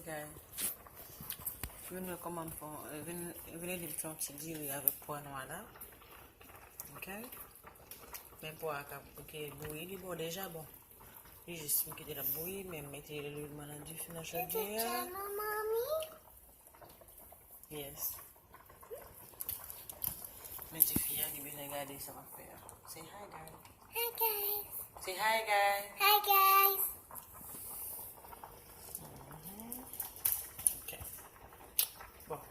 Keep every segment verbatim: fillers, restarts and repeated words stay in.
Guys, vin wè kòman m fè, vin, vin ede m fè yon ti diri avèk pwa nwa la. Ok? Men pwa a ka, ok, bouyi, li bon deja, bon. Li jis, m kite l ap bouyi, men m mete lwil mwen nan dife nan chodyè a. Yes. Men tifi a, li bezwen gade sa m ap fè a. Say hi, guys. Hi, guys. Say hi, guys. Hi, guys. Mhm. Ok. Bon.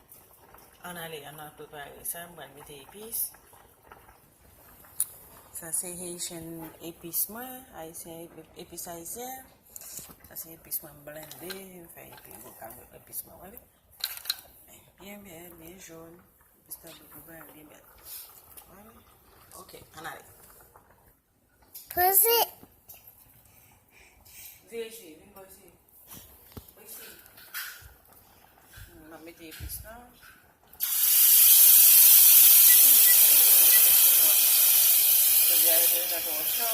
Ann ale, ann al prepare sa. M pral mete epis. Sa se Haitian epis mwen, Ayisyen, epis ayisyen. Sa se epis mwen blende, m fè epi vokal epis mwen, wè li. Byen bèl, byen jòn. Epis la byen bèl, byen bèl. Wè li. Ok, ann ale. Poze. Veye, vin bò isi. M ap mete epis la. Chodyè a rete nan twò cho.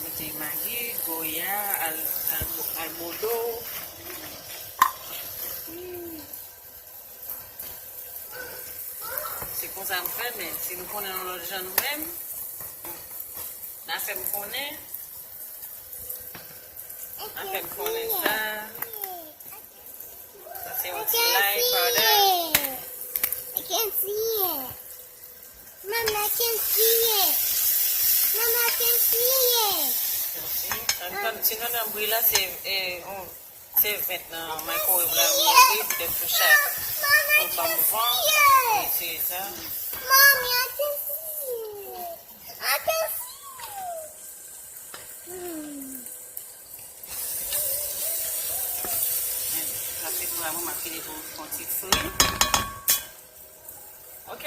Mete magi, goya, al, al, albodo. Hmm. Se konsa m fè, men si nou konnen yon lòt jan nou menm, n a fè m konnen. N a fè m konnen sa. Sa se yon ti lay powder. I can see it. Mama, I can see it. Mama, I can see it. Ti nan bri la, se, eh, on, se vent nan microwave la, mwen bri poutèt pou chat. Pou ban m van, mwen itilize sa. Mommy, I can see it. I can see it. Hmm. Sa se pou amou, m ap kite pou yon ti fri. Ok.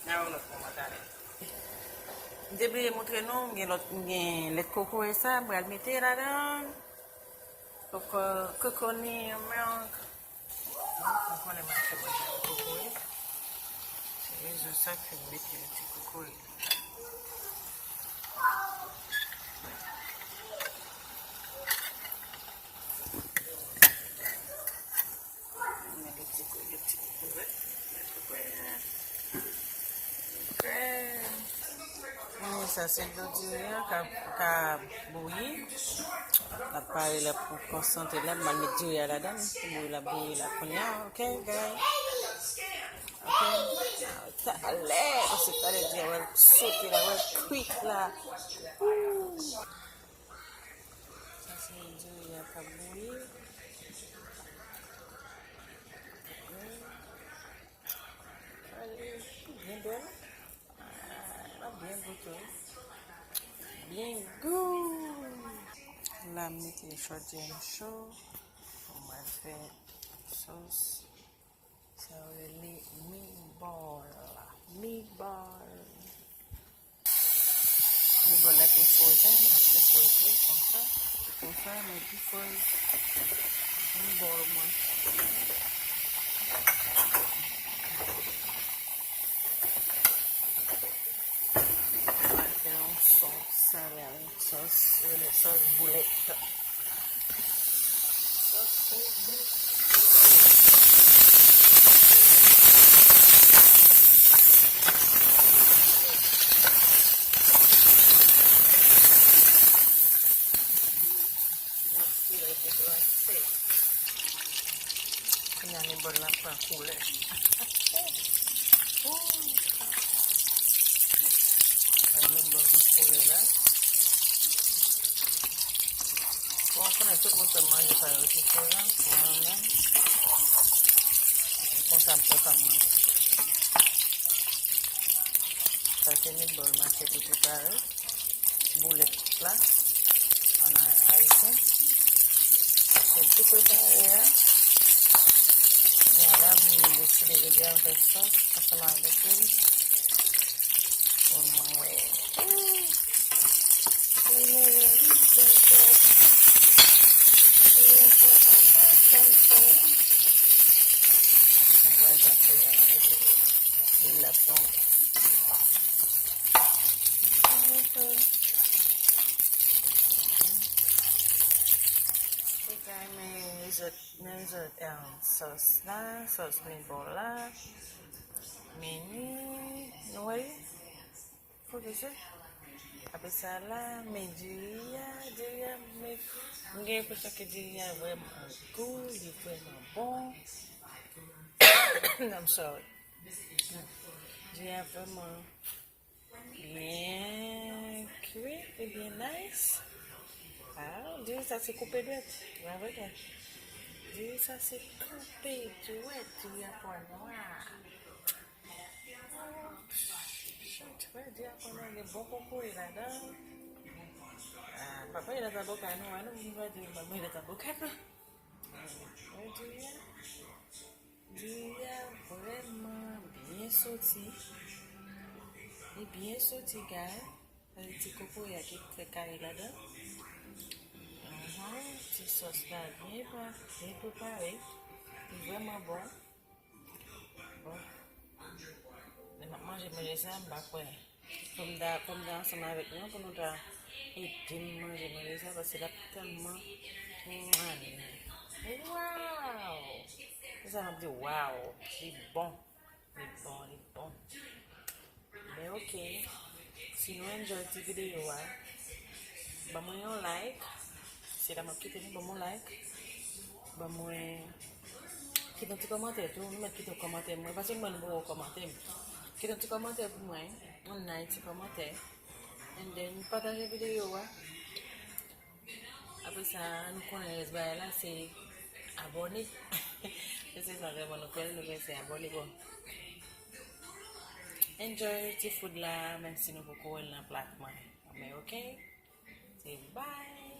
N a wè lòt moman talè. M te bliye montre nou, m gen lòt, m gen lèt kokoye sa, m pral mete ladan. Koko, coconut milk. Ou konnen m achte manje ak kokoye. Se rezon sa k fè m mete yon ti kokoye. Mete ti kou, ti kou, ti kou. Ok. Sa se dlo diri a k ap, k ap bouyi. L ap pare la pou konsantre la. M al met diri a ladan. Bouyi la, bouyi la kounye a. Ok, guys. Ok. Talè, paske talè diri a wè l sote la, wè l kwit la. Ooh. Sa se diri a k ap bouyi. Ale, byen bèl. Ah, l ap byen gou tou. Byen gou. La, m mete chodyè m cho. Pou mwen fè sòs. Sa yo rele meatball. Meatball. Meatball la te frozen, m ap defroze konsa. Se konsa mwen defroze meatball mwen. Mwen fè yon sòs, sa rele sòs, rele sòs boulèt. Sòs boulèt. Kounye a, meatball la pran koulè. Meatball pran koulè la. Bon, konnen tout moun fè manje pa yo diferan. Mwen menm, se konsa m fè pa m manje. Sa se meatball m achte pou prepare. Boulèt la, an ayisyen. Paske m tou prepare a. Men la, m deside jodi a m fè sòs ansanm avèk li. Pou nou wè. Ooh. Pou nou wè. Pou nou wè. Pou nou wè. Li la tonbe. Li ka men zòt, men zòt, um, sòs la, sòs mi bon la. Mini, nou wè? Fò ke se. Apre sa la, men diri a, diri a, men, m gen enpresyon ke diri a vrèman gou, li vrèman bon. I'm sorry. Diri a vrèman byen kwit e byen nice. Ah, diri sa se koupe dwèt. Wè, wè, wè. Diri sa se koupe dwèt, diri a pwa nwa. Chant, wè, diri a pwa nwa, gen bon kokoye ladan. Ah, m pa manje lòt zaboka, non, ah, non, m pa di, m pa manje lòt zaboka, non. Wè, diri a. Diri a vrèman byen soti. Li byen soti, guys. Sa vle di ti kokoye a ki fè kare ladan. Ahan, ti sòs la byen pa-, byen prepare. Li vrèman bon. Bon. Lè m ap manje, manje sa, m pa kwè. Fò m ta, fò m ta ansanm avèk nou pou nou ta ede m manje, manje sa, paske l ap tèlman mwannen. Waw! Se sa m ap di, waw! Li bon. Li bon, li bon. Men oke. Si nou enjoy ti videyo a, ban mwen yon like. Se la m ap kite nou, ban mwen like. Ban mwen kite yon ti kòmantè tou. Nou mèt kite yon kòmantè mwen. Paske mwen, nou poko kòmante m. Kite yon ti kòmantè pou mwen. Yon nice ti kòmantè. And then, pataje videyo a. Apre sa, nou konnen rès bagay la, se abòne. Se sa sèlman nou konnen, nou konnen se abòne. Bon. Enjoy ti food la, menm si nou poko wè l nan plat mwen. Men oke. Se bye.